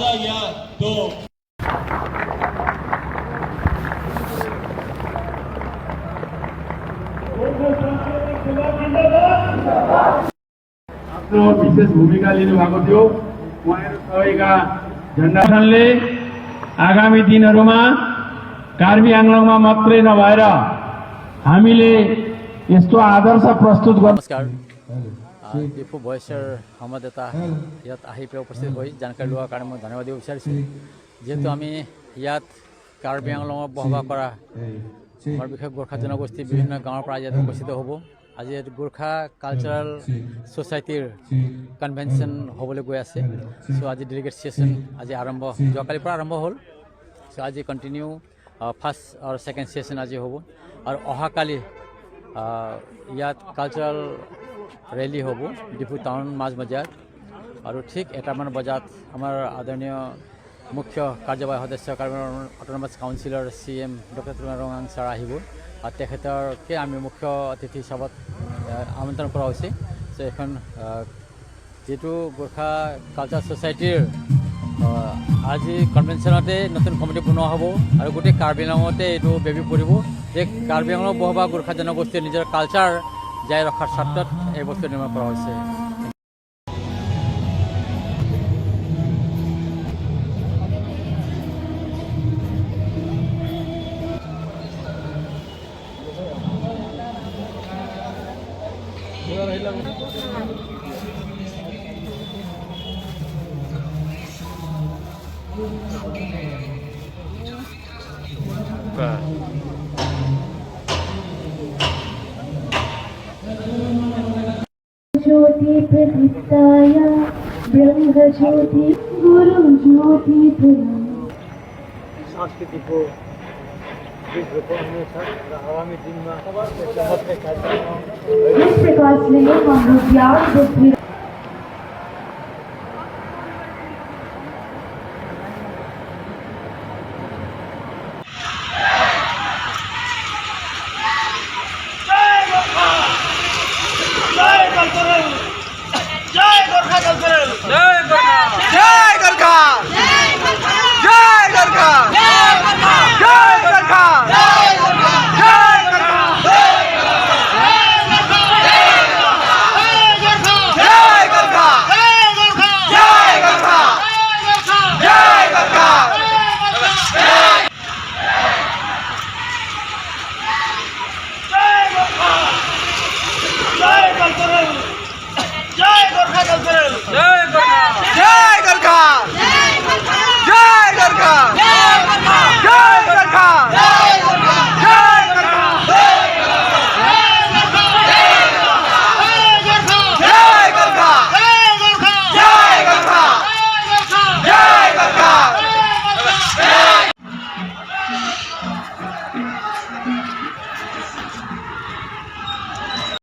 चला गया तो आफ्नो विशेष भूमिका लिनुभएको थियो। उहाँहरू सबैका झन्डाले आगामी दिनहरूमा कार्बी आङ्लोङमा मात्रै नभएर हामीले यस्तो आदर्श प्रस्तुत गर्न নমস্কাৰ। ডিফু ভইচৰ সংবাদদাতা ইয়াত আহি পেলাই উপস্থিত হৈ জানকাৰী লোৱাৰ কাৰণে মই ধন্যবাদ দিব বিচাৰিছোঁ। যিহেতু আমি ইয়াত কাৰ্বি আংলঙত বসবাস কৰা আমাৰ বিশেষ গোৰ্খা জনগোষ্ঠী বিভিন্ন গাঁৱৰ পৰা ইয়াত উপস্থিত হ'ব। আজি ইয়াত গোৰ্খা কালচাৰেল ছ'চাইটিৰ কনভেনশ্যন হ'বলৈ গৈ আছে। চ' আজি ডেলিগেট ছেশ্যন আজি আৰম্ভ, যোৱাকালিৰ পৰা আৰম্ভ হ'ল। চ' আজি কণ্টিনিউ ফাৰ্ষ্ট আৰু ছেকেণ্ড ছেশ্যন আজি হ'ব আৰু অহাকালি ইয়াত কালচাৰেল ৰেলী হ'ব ডিফু টাউন মাজমজিয়াত। আৰু ঠিক 1টামান বজাত আমাৰ আদৰণীয় মুখ্য কাৰ্যবাহী সদস্য, কাৰ্বি অট'নমাছ কাউন্সিলৰ চি এম ডক্টৰ ৰঙাং ছাৰ আহিব আৰু তেখেতৰকে আমি মুখ্য অতিথি হিচাপত আমন্ত্ৰণ কৰা হৈছে। চ' এখন যিটো গোৰ্খা কালচাৰ ছ'চাইটিৰ আজি কনভেনশ্যনতে নতুন কমিটি বনোৱা হ'ব আৰু গোটেই কাৰ্বি আংলঙতে এইটো বিয়পি পৰিব যে কাৰ্বি আংলঙত বসবাস গোৰ্খা জনগোষ্ঠীয়ে নিজৰ কালচাৰ জীয়াই ৰখাৰ স্বাৰ্থত এই বস্তু নিৰ্মাণ কৰা হৈছে। ज्योति प्रदीप्ताय ब्रह्मज्योति गुरुज्योति प्रणाम। संस्कृतिको बीज रोपन हुनेछ र आगामी दिनमा यसलाई यस प्रकाशले हाम्रो ज्ञान, बुद्धि।